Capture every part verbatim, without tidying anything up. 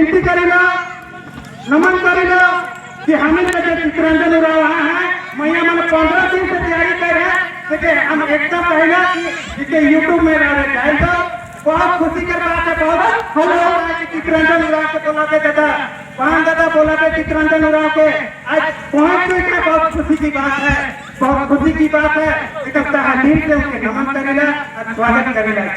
विनती करिला, नमन करिला कि हमिन का जे चितरंजन उराँव है, मइय्याँ मने पन्द्रह दिन से तैयारी कर है, लेकिन हम एकदम कहिला कि इके YouTube में डाले जाए तो बहुत खुशी कर बात है, बहुत hello कि चितरंजन उराँव के बोलाबे दादा, पान दादा बोलाबे चितरंजन उराँव के, आज पहुँच गए हैं, बहुत खुशी की बात है, बहुत खुशी की बात है। एकदम तहे दिल से उनके नमन करिला और स्वागत करिला।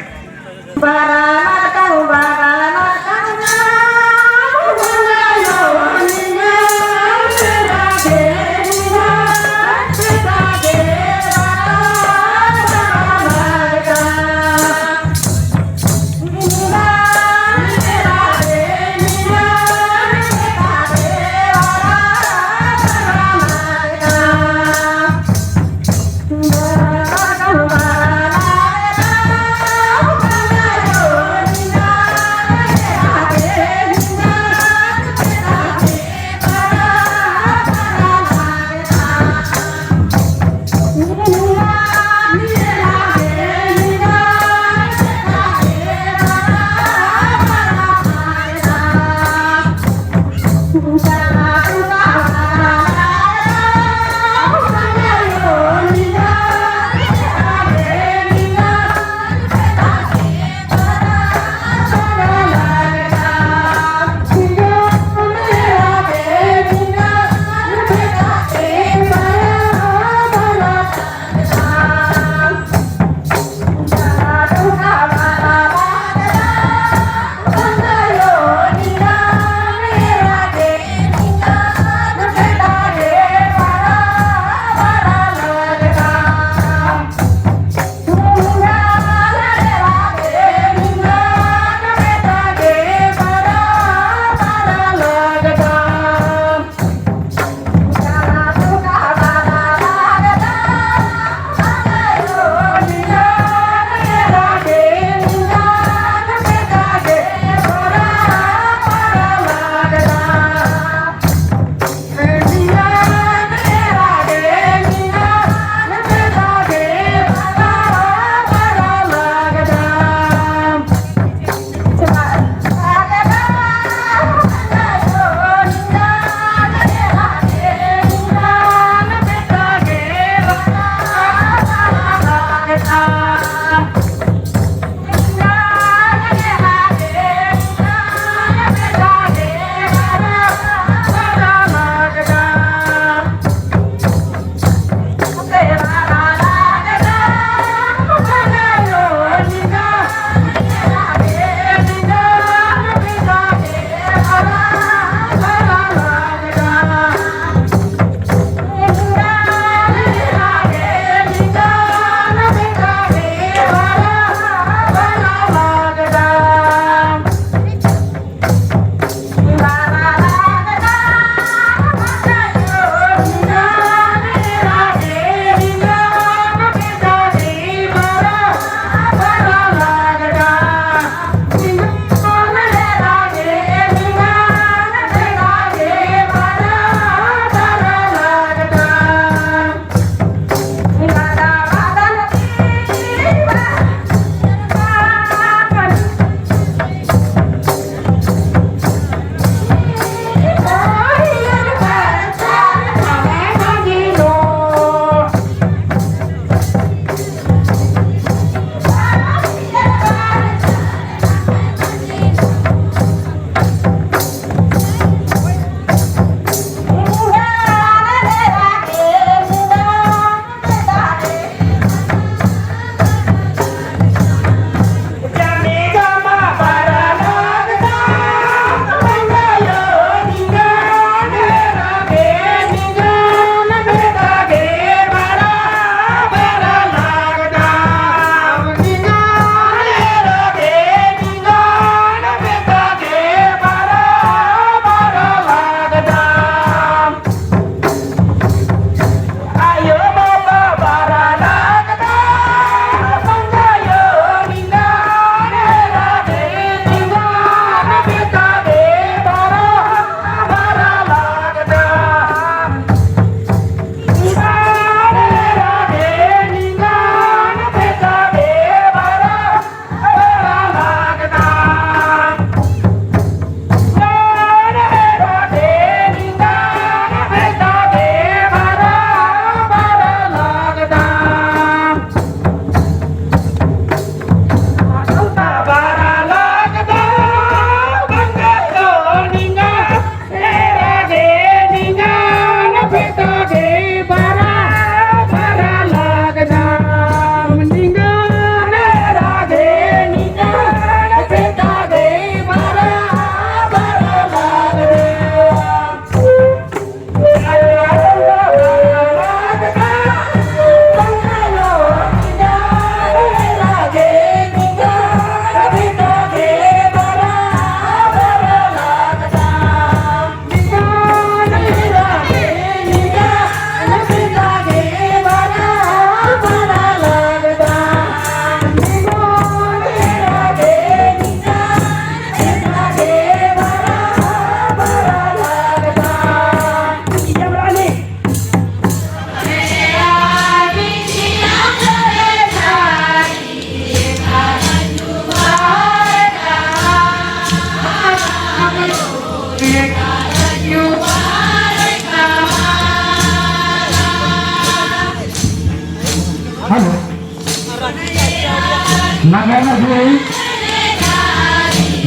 नंगा मझी,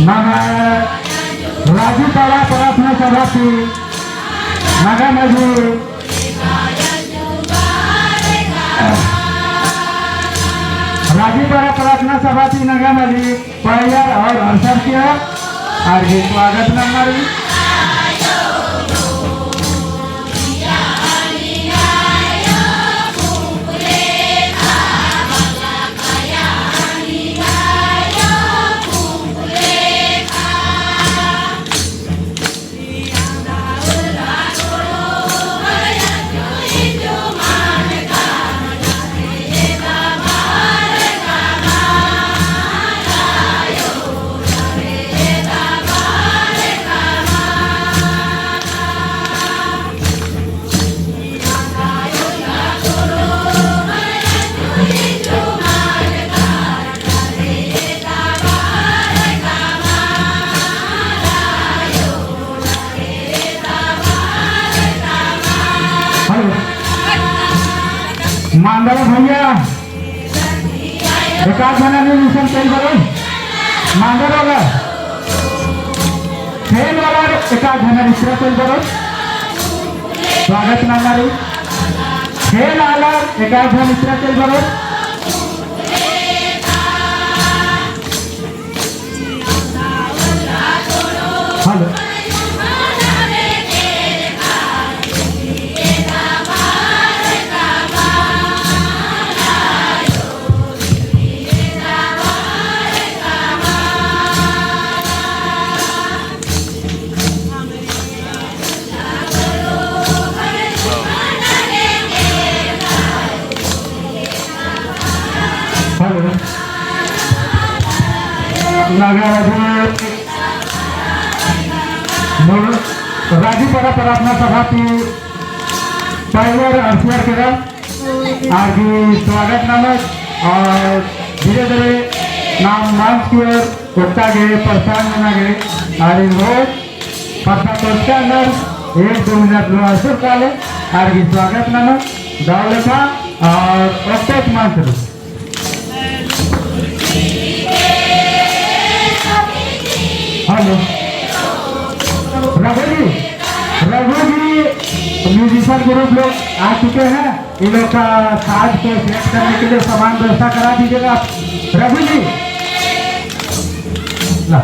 नंगा राजीपाड़ा प्रार्थना सभा ती नंगा मझी, राजीपाड़ा प्रार्थना सभा ती नंगा मझी, पइयर और अरसर किया, आर गही स्वागत नन्ना रई। हेलो। मांदर भइया, एकाध झना नीम इसन तेल बरो। मांदर वाला, खेल वाला एकाध झना इसन तेल बरो। स्वागत नन्ना रई। खेल आलर एकाध झना इसन तेल बरो। हेलो। हेलो। नंगा मझी, राजीपाड़ा प्रार्थना सभा ती पइयर अरसर केरा, आर गही स्वागत ननोत और धीरे धीरे नाम मंच की ओर ओक्का गे प्रस्थान नना गे, आर इन रोज पत्ता तोड़का नर एक दो मिनट लोहा सुर काले, आर गही स्वागत ननोत, दव लेखा और ओक्का मंच रो। हेलो। रघु जी, रघु जी, musician group लोग आ चुके हैं, इन लोग का साज को set करने के लिए सामान व्यवस्था करा दीजिएगा आप। रघु जी, ला।